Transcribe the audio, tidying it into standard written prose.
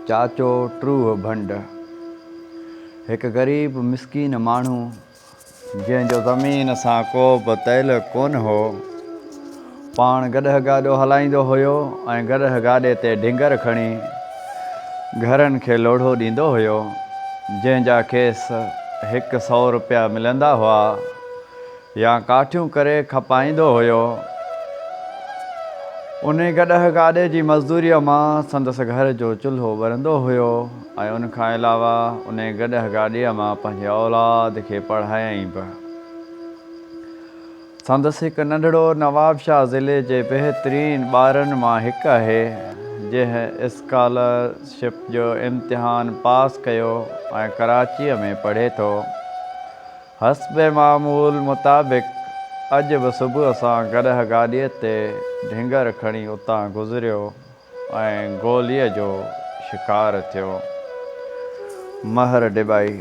چاچو ٽوهه ڀنڊ هڪ غريب مسڪين ماڻهو جنهن جو زمين سان ڪو به تعلق ڪونه هو. پاڻ گڏهه گاڏو هلائيندو هيو ۽ گڏهه گاڏي تي ڍنگر کڻي گهرن کي لوڙهو ڏيندو هيو، جنهن جا کيس هڪ سئو رپيا ملندا هئا. يا ڪاٺيون ڪري کپائيندو هيو. انهي گڏهه گاڏي جي مزدوريء مان سندس گهر جو چلهو ٻرندو هيو ۽ ان کان علاوه انهي گڏهه گاڏيء مان پنهنجي اولاد کي پڙهايائين به. سندس هڪ ننڍڙو نوابشاهه ضلعي جي بهترين ٻارن مان هڪ آهي، جنهن اسڪالرشپ جو امتحان پاس ڪيو ۽ ڪراچيء ۾ پڙهي ٿو. حسب معمول مطابق اڄ به صبح سان گڏهه گاڏيء تي ڍنگر کڻي اتان گذريو ۽ گوليء جو شڪار ٿيو. مهر ڊٻائي.